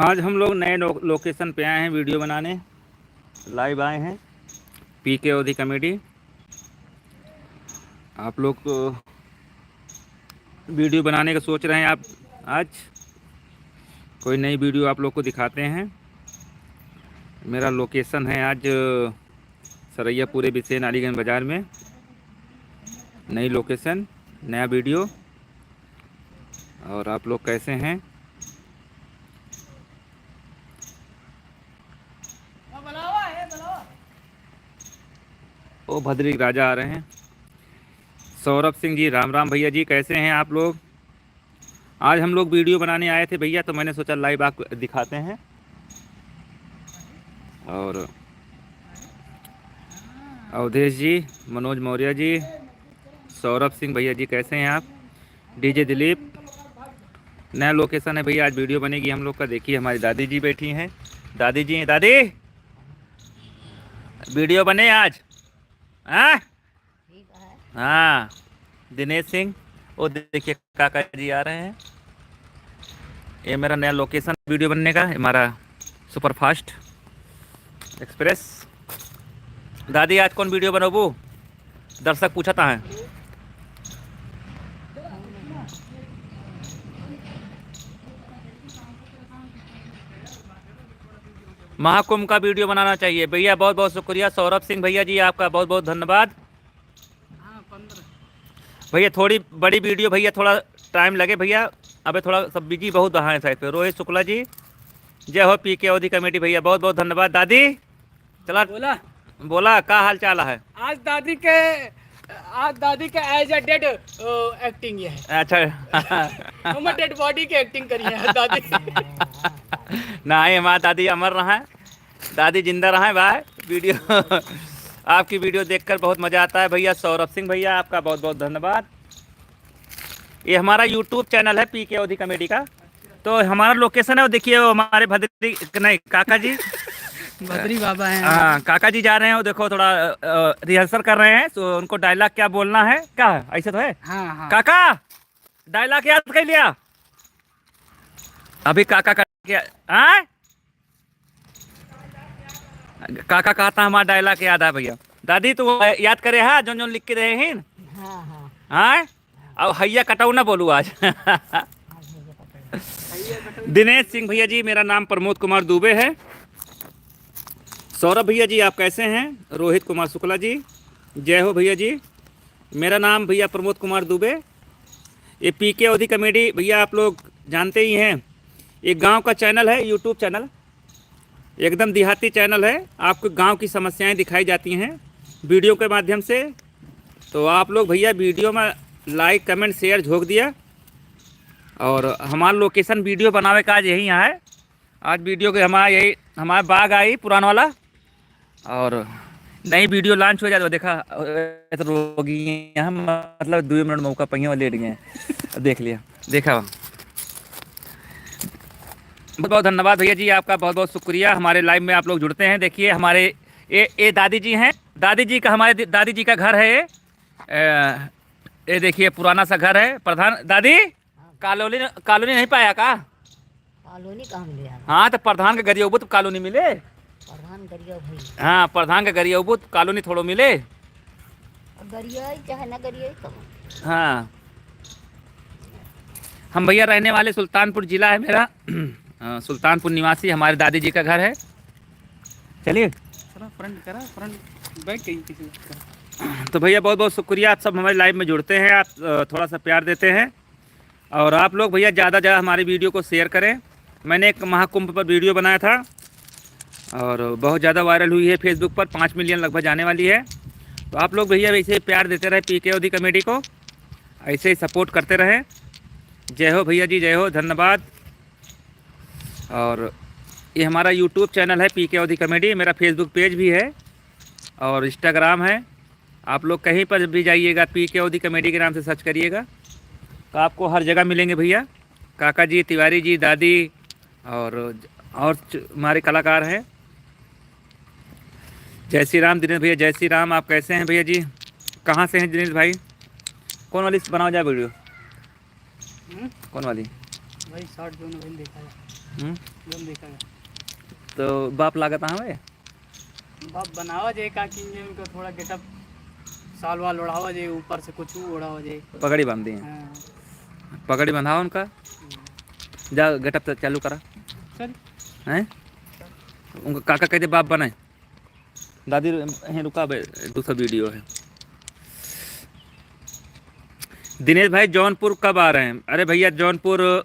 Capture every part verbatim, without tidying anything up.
आज हम लोग नए लो-, location पे आए हैं video बनाने, live आए हैं पीके ओधी comedy। आप लोग को video बनाने का सोच रहे हैं आप, आज कोई नई video आप लोग को दिखाते हैं। मेरा location है आज सरैयापुरे बिसेन अलीगंज बाजार में, नई location, नया video। और आप लोग कैसे हैं? ओ भद्री राजा आ रहे हैं। सौरभ सिंह जी, राम राम भैया जी, कैसे हैं आप लोग? आज हम लोग video बनाने आए थे भैया, तो मैंने सोचा live आपको दिखाते हैं। और अवधेश जी, मनोज मौर्य जी, सौरभ सिंह भैया जी, कैसे हैं आप? डीजे दिलीप, नया location है भैया, आज video बनेगी हम लोग का। देखिए हमारी दादी जी बैठी हैं, दादी जी, दादी, video बने आज, हाँ? हाँ, दिनेश सिंह, वो देखिए काका जी आ रहे हैं। ये मेरा नया location video बनने का, हमारा Superfast Express। दादी, आज कौन video बनोबू? दर्शक पूछता है। महाकुंभ का video बनाना चाहिए भैया। बहुत बहुत शुक्रिया सौरभ सिंह भैया जी, आपका बहुत बहुत धन्यवाद। हाँ, पन्द्रह। भैया, थोड़ी बड़ी video भैया, थोड़ा time लगे भैया, अबे थोड़ा सब busy बहुत हैं site पे। रोहित शुक्ला जी, जय हो पीके ओधी comedy भैया, बहुत बहुत धन्यवाद। दादी, चला बोला। बोला, का हाल चाल है? आज दादी के, आज दादी के as a dead, ओ, acting ये है। अच्छा। हम dead body के acting करी है दादी। नहीं, हमार दादी अमर रहा है, दादी जिंदा रहा है भाई। Video, आपकी video देखकर बहुत मजा आता है भैया। सौरभ सिंह भैया, आपका बहुत बहुत धन्यवाद। ये हमारा YouTube channel है पीके ओधी comedy का। तो हमारा location है, वो देखिए, वो हमारे भद्री, नहीं, काका जी। भद्री बाबा हैं। हाँ, काका जी जा रहे हैं, वो देखो, थोड़ा, अ, rehearsal कर रहे हैं, तो उनको dialogue क्या बोलना है, क्या है, ऐसे तो है? हाँ, हाँ। काका, dialogue याद कर लिया? अभी काका का क्या, हाँ? काका कहता, हमारा dialogue याद है भैया। दादी, तू याद करे है, जौन जौन लिख के रहे हैं? हाँ, हाँ। हाँ? अब हैया कटाऊ ना बोलू आज। दिनेश सिंह भैया जी, मेरा नाम प्रमोद कुमार दुबे है। सौरभ भैया जी, आप कैसे हैं? रोहित कुमार शुक्ला जी, जय हो भैया जी। मेरा नाम भैया प्रमोद कुमार दुबे। ये पीके ओधी comedy भैया, आप लोग जानते ही हैं, एक गांव का channel है, YouTube channel, एकदम देहाती channel है। आपको गांव की समस्याएं दिखाई जाती हैं video के माध्यम से। तो आप लोग भैया video में like, comment, share झोंक दिया। और हमारा location video बनावे का आज यही यहाँ है। आज video के हमारा यही, हमारा बाग आई पुरान वाला, और नई video launch हो जाए तो देखा, अ, तो रोगी यहाँ, मतलब, दो मिनट मौका पहिया लेट गए। देख लिया, देखा। बहुत बहुत धन्यवाद भैया जी, आपका बहुत बहुत शुक्रिया। हमारे live में आप लोग जुड़ते हैं। देखिए, हमारे ये, ये दादी जी हैं, दादी जी का, हमारे द-, दादी जी का घर है ये। अ, ये देखिए, पुराना सा घर है। प्रधान, दादी, हाँ। Colony, colony नहीं पाया का? Colony कहाँ मिले यार? हाँ, तो प्रधान के गरियौबू तो colony मिले। प्रधान गरियौ भाई। हाँ, प्रधान के गरियौबू तो colony थोड़ो मिले। अब गरियौ चाहे ना गरियौ, कब? हाँ, हम भैया रहने वाले सुल्तानपुर जिला है मेरा। अ, सुल्तानपुर निवासी हमारे दादी जी का घर है। चलिए। थोड़ा front करा, front back कहीं किसी को करा। तो भैया, बहुत बहुत शुक्रिया, आप सब हमारे live में जुड़ते हैं, आप, अ, थोड़ा सा प्यार देते हैं। और आप लोग भैया ज़्यादा ज़्यादा हमारी video को share करें। मैंने एक महाकुंभ पर video बनाया था और बहुत ज़्यादा viral हुई है Facebook पर, पाँच million लगभग जाने वाली है। तो आप लोग भैया ऐसे ही प्यार देते रहे पीके ओधी comedy को, ऐसे ही support करते रहें। जय हो भैया जी, जय हो, धन्यवाद। और ये हमारा YouTube channel है पीके ओधी comedy, मेरा Facebook page भी है और Instagram है। आप लोग कहीं पर भी जाइएगा, पीके ओधी comedy के नाम से search करिएगा, तो आपको हर जगह मिलेंगे भैया। काका जी, तिवारी जी, दादी और, और च-, हमारे कलाकार हैं। जय श्री राम दिनेश भैया, जय श्री राम। आप कैसे हैं भैया जी? कहाँ से हैं दिनेश भाई? कौन वाली बनाओ जाए video? हम्म? कौन वाली? वही short जो ना वही देखा जाए। हम्म? जौन देखा है। तो बाप लागत हवे? बाप बनावा जाए का किन जे उनका थोड़ा getup, साल वाल ओढ़ावा जाए, ऊपर से कुछ ओढ़ावा जाए। पगड़ी बांध दी। हाँ। पगड़ी बंधावा उनका। हम्म। जा getup तो चालू करा। चल। हैं? उनका काका कहते बाप बनाए। दादी, हैं, रुका बे, दूसरा video है। दिनेश भाई, जौनपुर कब आ रहे हैं? अरे भैया, जौनपुर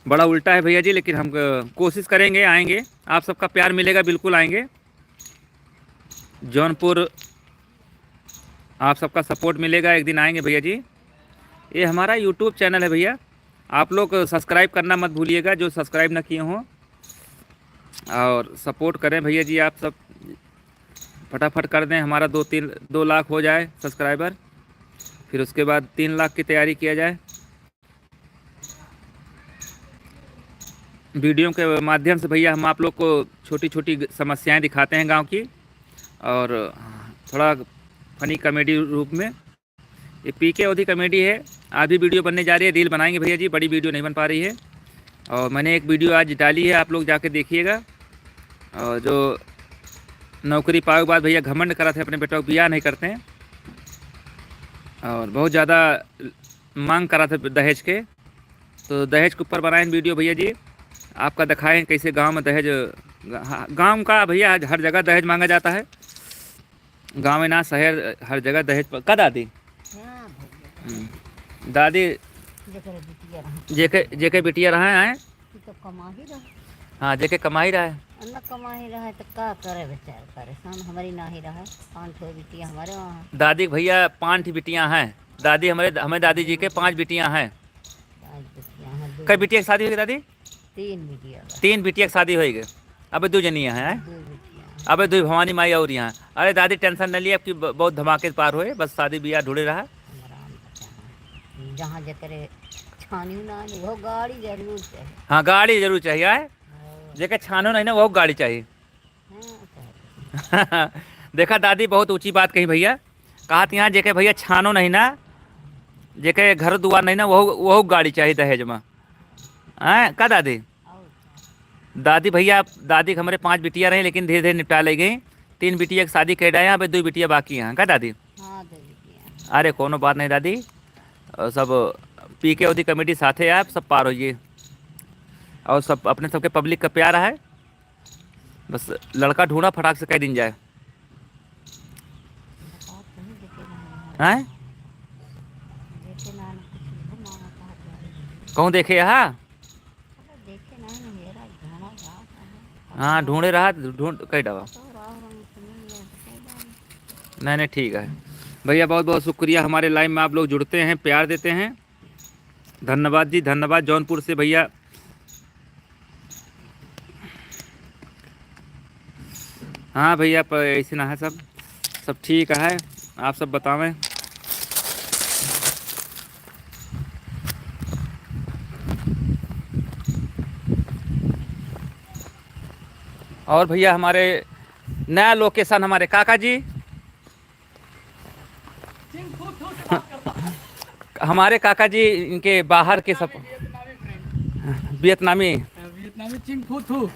बड़ा उल्टा है भैया जी, लेकिन हम, अ, कोशिश करेंगे, आएंगे। आप सबका प्यार मिलेगा, बिल्कुल आएंगे। जौनपुर आप सबका support मिलेगा, एक दिन आएंगे भैया जी। ये हमारा YouTube channel है भैया, आप लोग subscribe करना मत भूलिएगा, जो subscribe ना किए हों, और support करें भैया जी। आप सब फटाफट कर दें, हमारा दो तीन, दो लाख हो जाए subscriber, फिर उसके बाद तीन लाख की तैयारी किया जाए। Video के माध्यम से भैया हम आप लोग को छोटी छोटी समस्याएं दिखाते हैं गांव की, और थोड़ा funny comedy रूप में। ये पीके अवधी comedy है। आधी video बनने जा रही है, reel बनाएंगे भैया जी, बड़ी video नहीं बन पा रही है। और मैंने एक video आज डाली है, आप लोग जाके देखिएगा। और जो नौकरी पावे के बाद भैया घमंड करत है, अपने बेटा को बियाह नहीं करते हैं, और बहुत ज़्यादा मांग करत है दहेज के, तो दहेज के ऊपर बनाए video भैया जी। आपका दिखाएं कैसे गांव में दहेज, गा-, गांव का भैया हर जगह दहेज मांगा जाता है। गाँव में ना, शहर, हर जगह दहेज प-, का दादी? हाँ भैया। हम्म। दादी, जेकरे बिटिया रहे। जेके, जेके बिटिया रहे हैं? ई तो कमा ही रहे। हाँ, जेके कमाई रहे। अन्ना कमा ही रहे तो का करे बेचार, परेशान हमारी ना ही रहे। पाँच ठो बिटिया हमारे वहाँ। दादी के भैया पाँच ठो बिटियाँ हैं। दादी हमारे, हमें दादी जी के पाँच बिटियाँ हैं। पाँच बिटिया हैं, दो कई बिटिया की शादी हो गई दादी? तीन बिटिया बा। तीन बिटिया के शादी होई गए। अबे दो जनी हैं, हैं? दो बिटिया हैं। अबे दो भवानी माई और यहाँ। अरे दादी, tension न लिए, आपकी ब-, बहुत धमाके पार होए, बस शादी बियाह ढूंढे रहा। हम आराम से चाहें। जहाँ जेकरे छानियो ना आने, वो गाड़ी जरूर चाहे। हाँ, गाड़ी जरूर चाहिए, आए? हाँ। जेके छानो नहीं ना, वो गाड़ी चाहिए। हाँ, चाहे। देखा दादी, बहुत ऊंची बात कही भैया। कहत यहाँ जेके भैया छानो नहीं ना, जेके घर दुआर नहीं ना, वहू, वहू गाड़ी चाहिए दहेज में। हैं, का दादी? और का? दादी भैया, दादी के हमरे पाँच बिटिया रही, लेकिन धीरे-धीरे निपटा ले गई। तीन बिटिया के शादी कर डाए, अबे दो बिटिया बाकी हैं, का दादी? हाँ, दो बिटिया। अरे, कोनो बात नहीं दादी, और सब पीके अवधी comedy साथे आप, सब पार होइए। और सब अपने सबके public का प्यार है, बस लड़का ढूंढा, फटाक से कह दिन जाए। हैं? कहूँ देखे यहाँ? हाँ, ढूंढे रहा, ढूंढ, कई डावा। नहीं, नहीं, ठीक है भैया, बहुत बहुत शुक्रिया। हमारे live में आप लोग जुड़ते हैं, प्यार देते हैं, धन्यवाद जी, धन्यवाद। जौनपुर से भैया। हाँ भैया, प-, ऐसे ना है सब, सब ठीक है, आप सब बतावें। और भैया, हमारे नया location, हमारे काका जी, चिंग फू थू से बात करता है। हमारे काका जी इनके बाहर के सब वियतनामी friend। वियतनामी। हाँ, वियतनामी चिंग फू थू।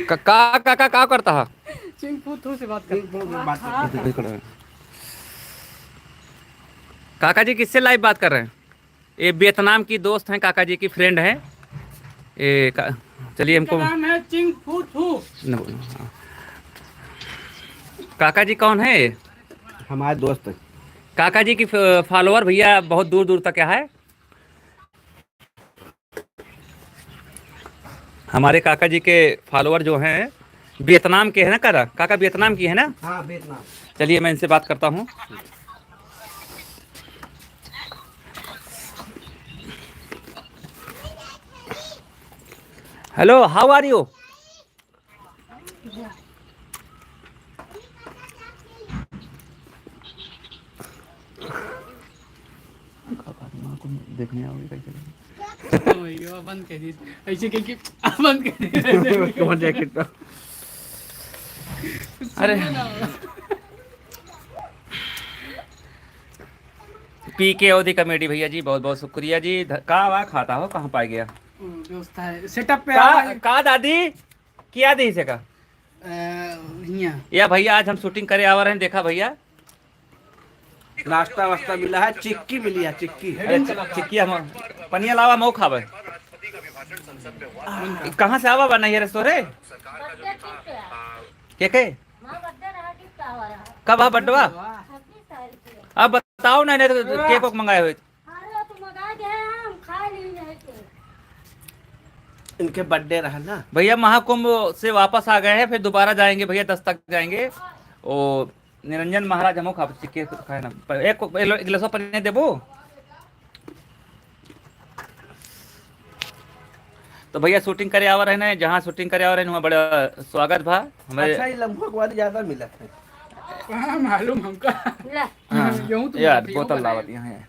का, का, का, का, का करता है? चिंग फू थू से बात करता है। बात करता है। काका जी किससे live बात कर रहे हैं? ये वियतनाम की दोस्त हैं, काका जी की friend हैं। ये का-, चलिए, हमको इनका नाम है चिंग फू थू। न बोलो, हाँ। काका जी कौन है ये? हमारे दोस्त हैं। काका जी की फ-, follower भैया बहुत दूर दूर तक है। हमारे काका जी के follower जो हैं, वियतनाम के है ना, काका? काका वियतनाम की है ना? हाँ, वियतनाम। चलिए, मैं इनसे बात करता हूँ। Hello, how are you? देखने आओगे कैसे? ओ भाई, वो बंद कर दी। ऐसे कह के बंद कर दी। कौन जैकेट का? अरे। सुनो ना। पी के ओदी कॉमेडी भैया जी, बहुत बहुत शुक्रिया जी। ध-, का वा खाता हो, कहाँ पाए गया? हम्म, व्यवस्था है, सेटअप पे का, आवा है। का दादी, क्या दी से का? अ, हियाँ। या भैया, आज हम शूटिंग करे आवा रहे, देखा भैया। नाश्ता वास्ता मिला है, चिक्की मिली है, चिक्की। अरे, चि-, चिक्की हम, पनिया लावा, मऊ खावे। कहाँ से आवा बा नैहर से तोरे? के के? कब है बर्थडे? अब बताओ ना, नहीं तो केक वेक मंगाए हुए। अरे, तो मंगा के हम खा ली नहीं तो। इनके बर्थडे रहा ना। भैया, महाकुंभ से वापस आ गए हैं, फिर दोबारा जाएंगे भैया, दस तक जाएंगे। ओ, निरंजन महाराज, हमहू खाब, चिक्की खाए ना। प-, एक, एक गिलास पनिया देबो? तो भैया, शूटिंग करे आवा रहे ना, जहाँ शूटिंग करे आवा रहे, वहाँ बड़ा स्वागत भा। हमें अच्छा, ये लम्बो वाली ज्यादा मिला है। कहाँ मालूम हमका? ला। हाँ, यूं तो यार, बोतल लावत यहाँ है।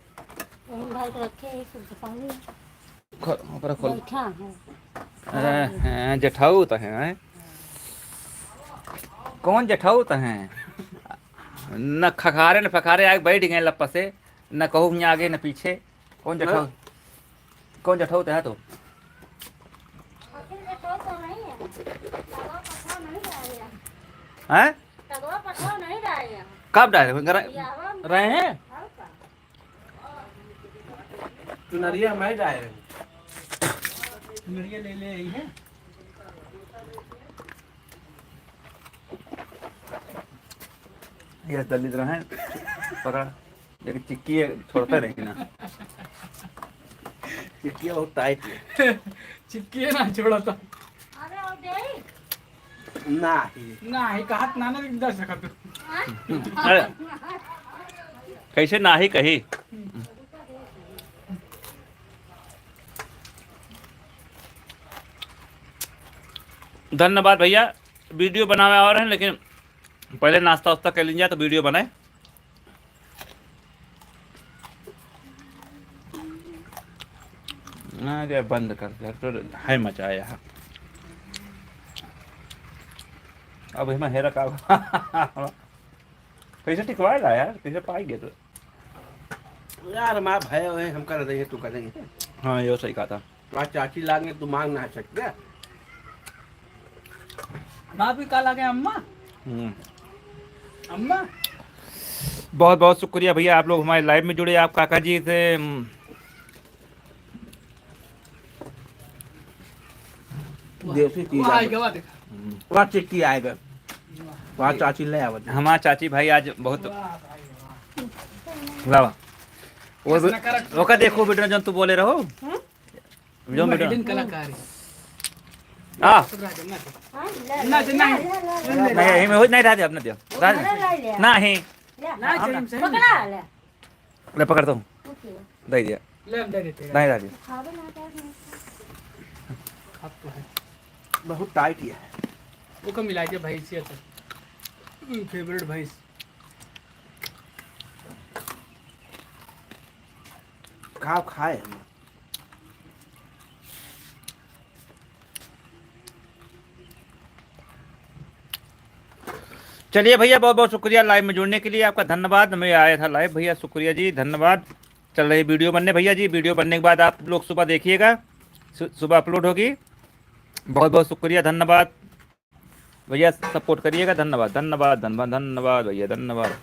हम भाई को रखे हैं, शुद्ध पानी। खोल, ऊपर खोल। बैठा है। अरे, हाँ, जेठाऊ तो है, हैं? कौन जेठाऊ तो है? न खखारे, न फखारे, आके बैठ गए लप्पा से, न कहू यहाँ आगे, न पीछे। कौन जेठाऊ? हाँ? कौन जेठाऊ तो है तो? आखिर जेठाऊ तो नहीं है। तगवा पठाव नहीं रहा है। हैं? तगवा पठाव नहीं रहा है। कब डाले? रहे हैं? और का? चुनरिया मैं जाए रहे। चुनरिया ले ले आई है। ये दलित रहे। पकड़। एक चिक्की है, छोड़ता नहीं ना। चिक्की बहुत टाइट है। चिक्की है ना, छोड़ा था। अरे, और दे। नाही। नाही, कहत ना, ना, इधर से कर दो। अरे, कैसे नाही कही? धन्यवाद भैया, वीडियो बनावे आ रहे हैं, लेकिन पहले नाश्ता वास्ता कर लीजिए तो वीडियो बनाए। अरे बंद कर दे, अब तो है मचाया है। अब इमा हेरा का कैसे टिकवाए ला यार, कैसे पाई गए तो? यार, माँ भय होए, हम कर देंगे, तू कर देंगे। हाँ, यो सही कहा था। आज चाची लागे, तू मांग ना सकते। भाभी का लागे अम्मा? हम्म। अम्मा? बहुत बहुत शुक्रिया भैया, आप लोग हमारे लाइव में जुड़े, आप काका जी से, हम्म, देसी चीज वहाँ आएगा। आएगा, वहाँ देखा। हम्म। वहाँ चिक्की आएगा। वहाँ चाची ले आवत। हमार चाची भाई आज बहुत वाह भाई वाह। लावा। वो कैसे भी, नकारा ओका देखो बेटा, जौन तू बोले रहो। हम्म? जौन बेटा। Hidden कलाकार है। आ। सब रह जाओ, ना दे। हाँ, ले, ना दे, ले, नहीं। ले, ले, ले। नहीं, यही में हो, नहीं, रह दे, अपने दियो। रह दे। ले, ले, ले। नहीं। ले। ना, हम सही में, सही में। पकड़ा, ले। ले, पकड़ तो। ओके। दे दिया। ले, हम दे देते हैं। नहीं, दे दिया। खावे ना, क्या नहीं? खात तो है। बहुत टाइट ये है। वो कम मिला के भैंसिया तो। हम्म, favourite भैंस। खाओ, खाए हम। चलिए भैया, बहुत बहुत शुक्रिया लाइव में जुड़ने के लिए, आपका धन्यवाद। मैं आया था लाइव भैया, शुक्रिया जी, धन्यवाद। चल रही वीडियो बनने भैया जी, वीडियो बनने के बाद आप लोग सुबह देखिएगा, सु-, सुबह अपलोड होगी। बहुत बहुत शुक्रिया, धन्यवाद भैया, सपोर्ट करिएगा। धन्यवाद, धन्यवाद, धन्यवाद, धन्यवाद भैया, धन्यवाद।